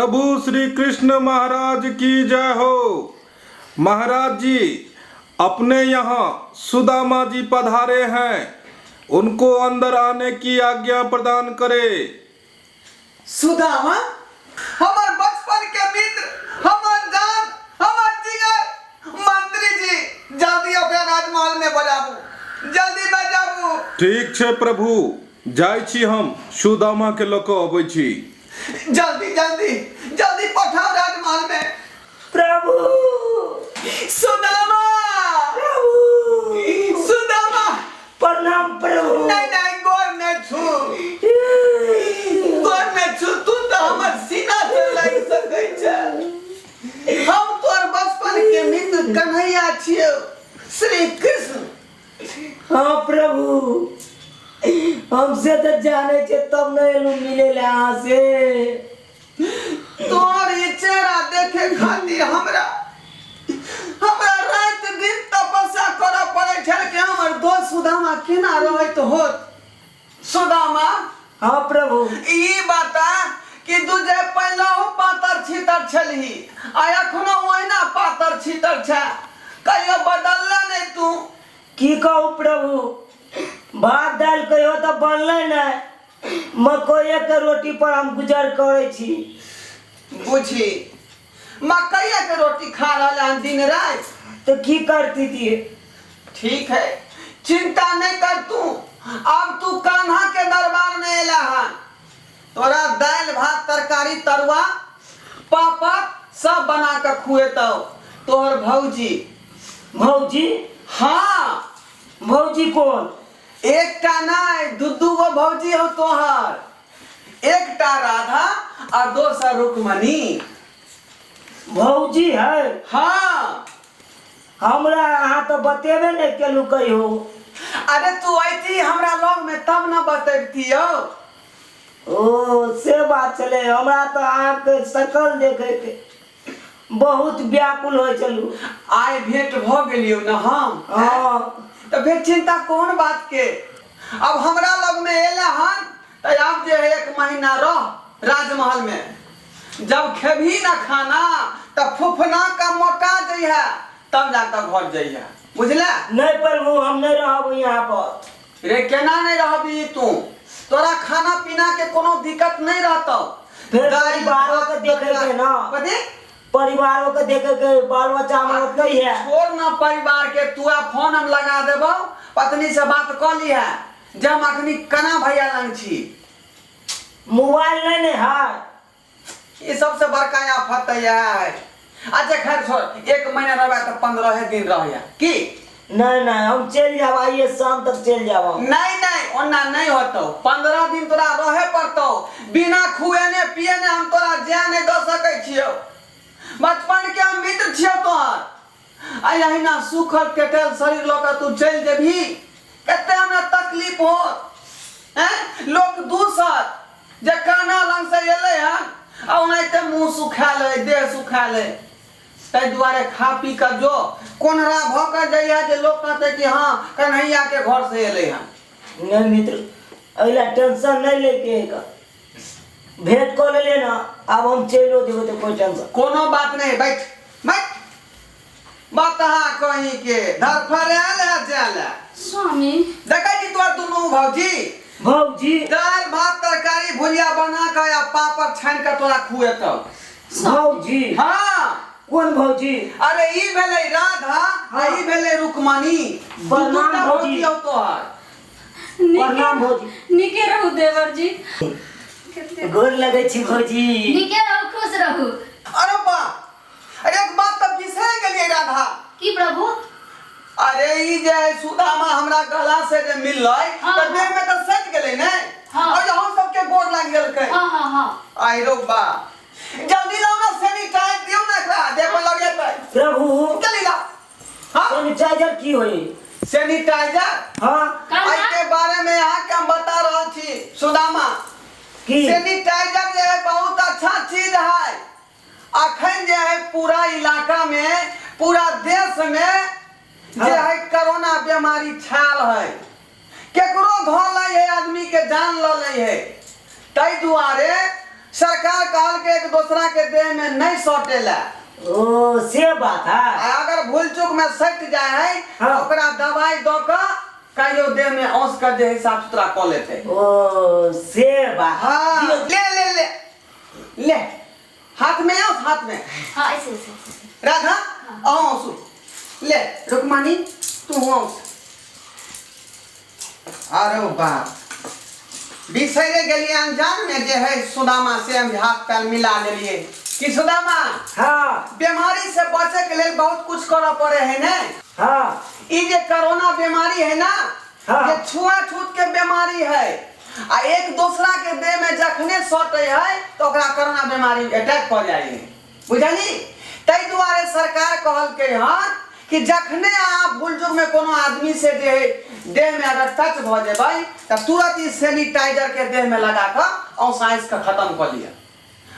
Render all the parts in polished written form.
प्रभु श्री कृष्ण महाराज की जय हो। महाराज जी, अपने यहाँ सुदामा जी पधारे हैं, उनको अंदर आने की आज्ञा प्रदान करे। सुदामा हमर बचपन के मित्र, हमर जान, हमर जिगर। मंत्री जी, जल्दी ओकरा राजमहल में बजाबू, जल्दी बजाबू। ठीक छै प्रभु, जाइ छी हम, सुदामा के लऽ कऽ अबै छी। जल्दी जल्दी जल्दी पठाओ राजमहल में। प्रभु। सुदामा। प्रभु। सुदामा। प्रणाम प्रभु। नहीं नहीं, गोर नहीं छू, गोर नहीं छू। तू तो हमर सीना से लग सकै छै। हम तोर बचपन के मित्र कन्हैया छियौ, श्री कृष्ण। हाँ प्रभु, हमसे तऽ जाने छे तब न एलू मिले ला अहाँ से। तोर ई चेहरा देखे खातिर हमरा हमरा राति दिन तपस्या करऽ पड़ै छल कि हमर दोस्त सुदामा केना रहैत होत। सुदामा। हाँ प्रभु। ई बता कि तू जे पहिलहु पातर छितर छलही आ एखनो ओहिना पातर छितर छै, कहियो बदलले नहि तू? की कहू प्रभु, भात दालि कहियो तऽ बनलै नहि, मकइए के रोटी पर हम गुजर करै छी। बुझी, मकइए के रोटी खा रहल हन दिन राति? तऽ की करती थी? ठीक है, चिंता नहीं कर तू। अब तू कान्हा के दरबार में एला हन, तोरा दालि भात तरकारी तरुआ पापड़ सब बना के खुएतौ तोहर भौजी। भौजी? हाँ। भौजी कोन? एकटा नहीं, दू दू गो भौजी हो तोहर, एकटा राधा आ दोसर रुक्मणी। भौजी है? हाँ। हमरा अहाँ तऽ बतेबे नहि केलहुँ कहियो। अरे तू अयती हमरा लग में तब न बतैबती यौ। ओ से बात छलै। हमरा तऽ अहाँके शकल देखैके बहुत व्याकुल होइ छलू। आइ भेंट भऽ गेलियौ ने हम? हाँ। तऽ फेर चिंता कोन बात के? अब हमरा लग में एला हन तऽ आब जे है एक महीना रह राजमहल में। जब खेबही ना खाना तऽ फुफना का मोटा जइहे, तब जाकर घर जइहे, बुझले? नहीं प्रभु, हम नहीं रहब यहाँ पर। रे, केना नहीं रहबी तू? तोरा खाना पीना के कोनो दिक्कत नहीं रहतौ। फेर दालि, परिवारों के भात, देखे के तरकारी। ना। कथी? परिवारों के देखे के, बाल बच्चा हमर ओतै है। छोड़ ना परिवार के तू, आ फोन हम लगा देबौ, पत्नी से बात कऽ लिहे जे हम अखनी केना भैया लंग छी। मोबाइल नहीं ने है। ई सबसे बड़का आफत तऽ इएह है। अच्छा खैर छोड़, एक महीना रहबै तऽ 15 दिन रहैया की? नहीं नहीं, हम चल जाब, आइए शाम तक चल जाब हम। नहीं नहीं, ओना नहीं होतौ, 15 दिन तोरा रहे पड़तौ। बिना खुएने पिएने हम तोरा जाय नहीं दऽ सकै छियौ। बचपन के हम मित्र छियौ तोहर, आ अहिना सूखल टेटल शरीर लऽ कऽ तू चलि जेबही, कते हमरा तकलीफ होत। हैं, लोक दूसर जे काना लंग से एलै हन आ ओनाहिते मुँह सुखायल है, देह सुखायल है। ताहि दुआरे खा पी कऽ जो, कोनरा भऽ कऽ जइहे जे लोक कहतै कि हँ, कन्हैया के घर से एलै हन। नहीं मित्र, एहि टेंशन नहीं लेके है, भेंट कऽ लेलियै ना, आब हम चलियो जेबै तऽ कोई टेंशन कोनो बात नहीं। बैठ बैठ, बतहा कहीं के धरफड़ायल है जाय। स्वामी। देखै छी तोहर दुनू भौजी। भौजी। दालि भात तरकारी भुजिया बना कऽ आ पापड़ छानि कऽ तोरा खुएतौ। भौजी? हाँ। कोन भौजी? अरे ई भेलै राधा आ ई भेलै रुक्मणी। प्रणाम दूटा भौजी। भौजी हौ तोहर। प्रणाम भौजी। नीके रहू देवर जी। गोर लगै छी भौजी। नीके रहू, खुश रहू। अरे बा, अरे एक बात तऽ बिसरि गेलियै राधा। की प्रभु? अरे ई जे है सुदामा हमरा गला से जे मिललै हाँ, तऽ देह में तऽ सटि गेलै ने। हाँ। और जे हम सबके गोर लागि गेलकै। हाँ हाँ हाँ। आई रो बा, जल्दी लाओ ना, सैनिटाइज दियौ ना एकरा देह पर लगेतै। प्रभु। जल्दी लाओ। हाँ। सैनिटाइजर की होई? सैनिटाइजर? हाँ। कान्हा? एहि के बारे में अहाँ के हम बता रहल छी सुदामा। की? सैनिटाइजर जे है बहुत अच्छा चीज है। अखन जे है पूरा इलाका में, पूरा देश में जे हाँ। है कोरोना बीमारी छाल है, केकरो धऽ लै है, आदमी के जान लऽ लै है। ताहि दुआरे सरकार कहल के एक दोसरा के देह में नहीं सटेला। ओ से बात है। आ अगर भूल चूक में सट जाए है हाँ। ओकरा दवाई दऽ कऽ कहियो देह में औंस के जे है साफ सुथरा कऽ लेतै। ओ से बात। हाँ ले ले ले ले हाथ में आओ, हाथ में। हाँ ऐसे ऐसे ऐसे। राधा आओ आंसू ले, रुकमानी तू आंसू। अरे बाप बिसरे गेलिए अनजान में जे है सुदामा से हम हाथ पैर मिला लेलिए कि सुदामा हाँ बीमारी से बचे के लिए बहुत कुछ करऽ पड़े है ने। हाँ ई जे कोरोना बीमारी है ना, हाँ। जे छुआछूत के बीमारी है आ एक दूसरा के देह में जखने सटे है तो ओकरा कोरोना बीमारी अटैक कऽ जाइ है, बुझली? ताहि दुआरे सरकार कहलकै हन कि जखने अहाँ भूल चूक में कोनो आदमी से जे है देह में अगर टच भऽ जेबै तऽ तुरंत ई सैनिटाइजर के देह में लगा कऽ औसाइस के खत्म कऽ लिअ,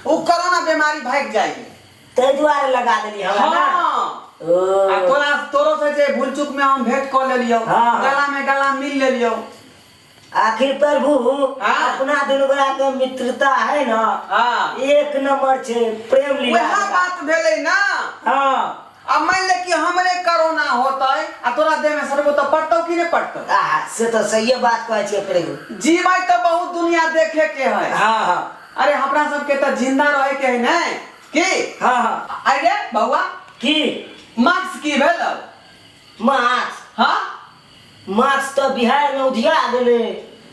ओ कोरोना बीमारी भागि जाइ है। ताहि दुआरे लगा देली हमरा ना? हाँ। ओ। आ तोरा तोरो से जे भूल चूक में हम भेंट कऽ लेलियौ, हाँ। गला में गला मिल लेलियौ। आखिर प्रभु हाँ। अपना दुनू गोरा के मित्रता है ना, हाँ। एक नंबर छे प्रेम लीला। वएह बात भेलै ना। हाँ। आ मान ले कि हमरे कोरोना होतै आ तोरा देह में सरबो तऽ पड़तौ कि नहि पड़तौ? आ से तऽ सहिए बात कहै छियै प्रभु। जीबै तऽ बहुत दुनिया देखे के है। हाँ हाँ। अरे हमरा सबके तऽ जिंदा रहे के है ने की? हाँ हाँ। अरे बौआ की मास्क की भेल? मास्क? हाँ मास्क तऽ बिहार में उधिया गेलै।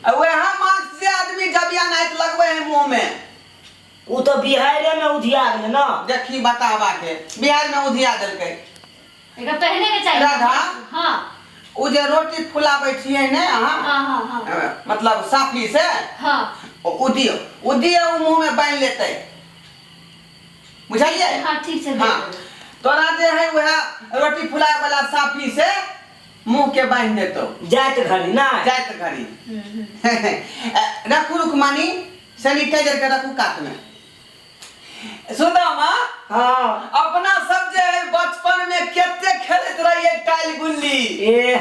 आ वएह मास्क से आदमी जबिया नाइट लगबै है मुंह में। उ तऽ बिहारे में उधिया गेलै ना। देखी बताबा के बिहार में उधिया देलकै। एकरा पहने के चाहिए। राधा? हाँ। उ जे रोटी फुलाबै छियै ने अहाँ? हाँ, हाँ, हाँ। मतलब साफी से? हाँ। उ दियौ, उ दियौ, उ मुंह में बान्हि लेतै, बुझलियै? हाँ, ठीक छै, हाँ। तोरा जे है वएह रोटी फुलाए वाला साफी से मुंह के बान्हि देतौ। जाइत घड़ी ना? जाइत घड़ी। रखू रुकमानी, सैनिटाइजर के रखू कात में। सुदामा? हाँ। अपना सब जे है बचपन में कते खेलैत रहिए टाइल गुल्ली। ए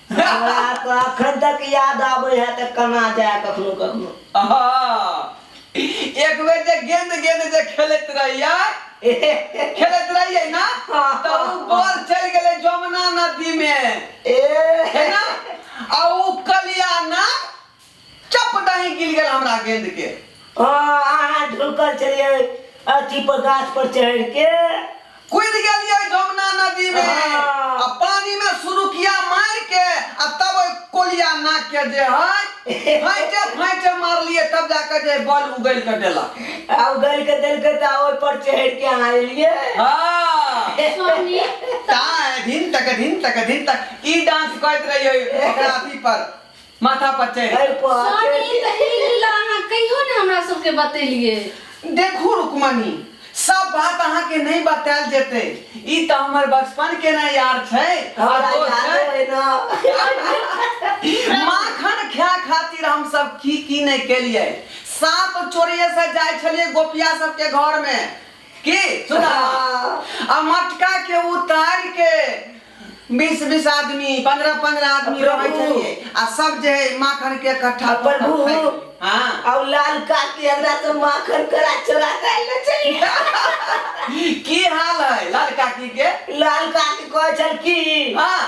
हमरा तो अखन तक याद आबै है तऽ कना जाय कखनो कखनो। हाँ। एक बेर जे गेंद गेंद जे खेलैत रहिए, खेलैत रहिए ना, तऽ उ बॉल चलि गेलै जमुना नदी में। ए है ना? आ उ कलिया ना चप दही गिर गेल हमरा गेंद के। हाँ, अहाँ ढुकल छलियै अथी पर गाछ पर चढ़ि के। कूद गेलियै जमुना नदी में। हाँ। आ पानी में सुरुकिया मार के आ तब ओहि कोलिया नाक के जे है फाइटे फाइटे मारलियै, तब जाके जे बॉल उगलि के देलक। आ उगलि के देलकै तऽ ओहि पर चढ़ि के अहाँ एलियै। हाँ। स्वामी। ता धिन तक धिन तक धिन तक ई डांस करैत रहियै ओकरा अथी पर माथा पर चढ़ि। एहि पर स्वामी, तऽ ई लीला अहाँ कहियो ने हमरा सबके बतेलियै। देखू रुकमणी, सब बात अहाँ के नहीं बतायल जेतै, ई तऽ हमर बचपन के ना यार छै। हमरा याद है ना। माखन खाय खातिर हम सब की की नहीं केलियै। साप चोरिये से जाय छलियै गोपिया सबके घर में की सुना, आ मटका के उतार के 20-20 आदमी 15-15 आदमी रहै छलियै आ सब जे है माखन के इकट्ठा प्रभु। हाँ। और लाल काकी हमरा तो माखन करा चोरा के आयल छलियै। की हाल है लाल काकी के? लाल काकी कहै छल की हाँ।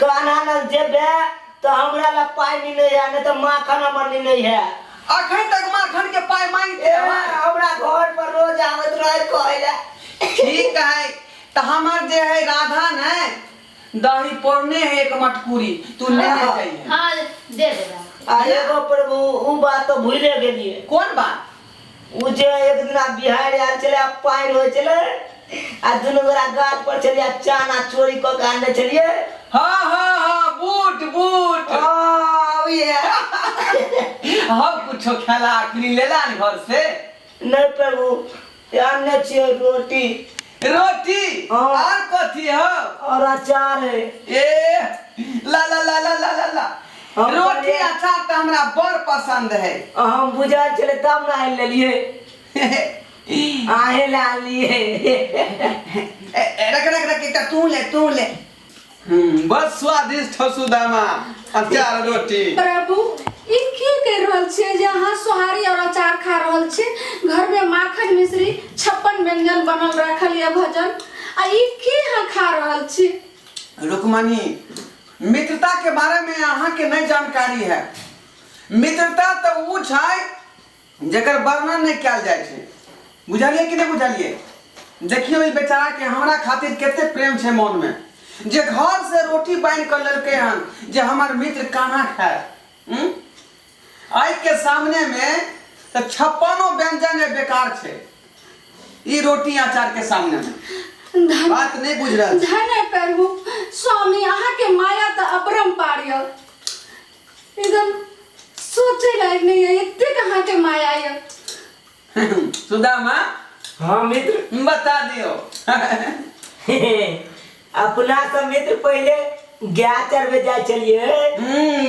कान्हा लग जेबे तो हमरा ला पाइ नहीं है, नहीं तो माखन हमर नहीं है। अखन तक माखन के पाइ मांगते ए, हैं। हमरा घर पर रोज आबैत रहे कहै ला। ठीक है, तो हमर जे है राधा ने दही पौरने है एक मटकूरी, तू लेने जाइए। हाँ, दे देबे। आ एगो प्रभु उ बात तो भूले गेलिए। कौन बात? उ जे एक दिना बिहार आयल छलै आ पानि होइ छलै आ दुनू गोरा गाछ पर छलियै आ चाना चोरी कऽ के आनने छलियै। हाँ हाँ हाँ, बूट बूट। हाँ, उहे। हम कुछो खेला अखनी लेला ने घर से? नहीं प्रभु, आनने छियै रोटी। रोटी? हाँ। और कथी हो? और अचार है। ए ला ला ला ला ला ला ला। हम रोटी कहलियै- अचार तऽ हमरा बड़ पसंद है। हम बुझल छलै तब ने आनि लेलियै। आहे ला आनलियै। ए, ए, रख रख रख, एकटा तू ले, तू ले। बस स्वादिष्ट हो सुदामा अचार रोटी। प्रभु, ई की कहि रहल छियै जे अहाँ सोहारी और अचार खा रहल छी? घर में माखन मिश्री 56 व्यंजन बनल राखल यऽ भोजन, आ ई की अहाँ खा रहल छी? रुक्मणी, मित्रता के बारे में अहाँ के नहीं जानकारी है। मित्रता तो ऊ छै जकर वर्णन नहीं कयल जाइ छै। बुझलिए कि नहीं बुझलिए? देखियो ई बेचारा के हमरा खातिर कते प्रेम छै मन में, जे घर से रोटी बान्हि कऽ लेलकै हन जे हमर मित्र कहाँ खाय। आइ के सामने में तऽ 56 व्यंजन बेकार छै ई रोटी अचार के सामने में। बात नहीं बुझ रहल छी। धन्य प्रभु स्वामी, अहाँ के माया तऽ अपरम्पार यऽ, एकदम सोचे लायक नहीं है, एतेक अहाँ के माया यऽ। सुदामा। हाँ मित्र। बता दियो। अपना सब मित्र पहले गाय चरबे जाय छलिए।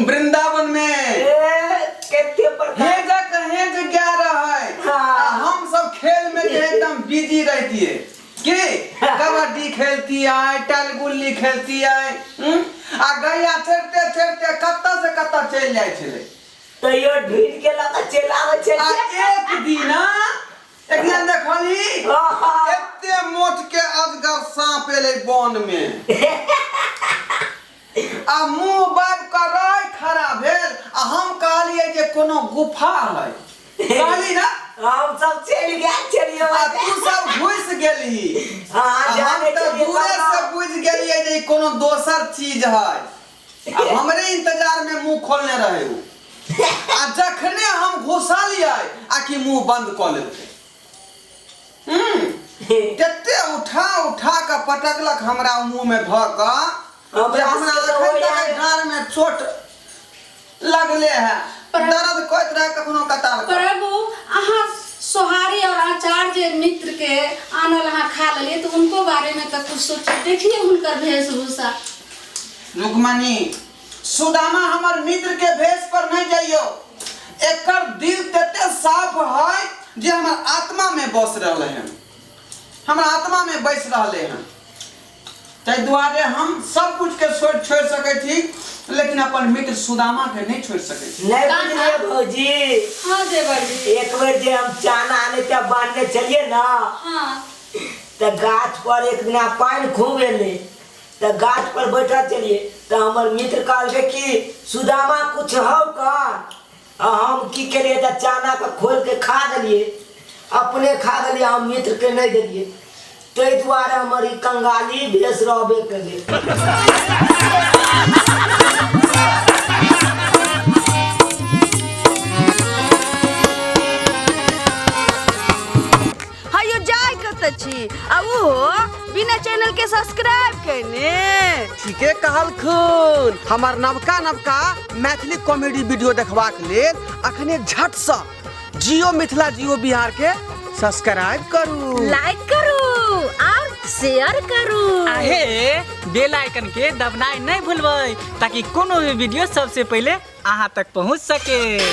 वृंदावन में। ए, कते प्रकार हेजक हेज गाय रहे। हाँ। आ हम सब खेल में जे एकदम बिजी रहतिए कि कबड्डी खेलती आए, टल गुल्ली खेलती आए, आ गैया चरते चरते कत्ता से कत्ता चलि जाइ छलै। तैयो ढूंढ के लऽ कऽ चलि आबै आ छलियै। एक दिन देखली हाँ। एते मोट के अजगर सांप एलै वन में आ मुंह बाबि कऽ राय खड़ा भेल, आ हम कहलियै जे कोनो गुफा है, कहली ना? हम सब चलि गेल छलियै। आ तू सब घुसि गेलही। हाँ, आ हम जाने तऽ छलियै दूरे बाबा। से बुझि गेलियै जे ई कोनो दोसर चीज है, आ हमरे इंतजार में मुंह खोलने रहे उ, आ जखने हम घुसलियै आ कि मुंह बंद कऽ लेलकै। कते उठा उठा कऽ पटकलक हमरा मुंह में धऽ कऽ जे हमरा हमरा सबके तऽ अखन होइया। तक डाँड़ में चोट लगले है, दर्द करैत रहे कखनो कतार। प्रभु, अहाँ सोहारी और अचार जे मित्र के आनल अहाँ खा लेलिए तो उनको बारे में तो कुछ सोचिए, देखिए हुनकर वेशभूषा। रुक्मणी, सुदामा हमर मित्र के भेष पर नहीं जाइयो, एकर दिल तते साफ है जे हमर आत्मा में बस रहले हन, हमर आत्मा में बस रहले हन। ताहि दुआरे हम सब कुछ के छोड़ छोड़ सकै छी, लेकिन अपन मित्र सुदामा के नहीं छोड़ सकै छी। नहीं बुझलिए भौजी? हाँ देवर जी। एक बेर जे हम चाना आने ते बांधने चलिए ना, हाँ, तो गाछ पर एक दिना पानि खूब एलै, तो गाछ पर बैठल चलिए तो हमर मित्र कहलकै कि सुदामा कुछ हौ का, आ हम की केलिए तऽ चाना के खोल के खा देलिए, अपने खा देलिए, हम मित्र के नहीं देलिए, ताहि दुआरे हमर ई कंगाली भेष रहबे केलै। हयो जाय कतऽ छी आ ओहो बिना चैनल के सब्सक्राइब केने? ठीके कहलखुन। हमर नवका नवका मैथिली कॉमेडी वीडियो देखबाक लेल अखने झटसँ जियो मिथिला जियो बिहार के सब्सक्राइब करू, लाइक करू और शेयर करू। आहे बेल आइकन के दबनाइ नहीं भूलबै ताकि कोनो भी वीडियो सबसे पहले अहाँ तक पहुँच सके।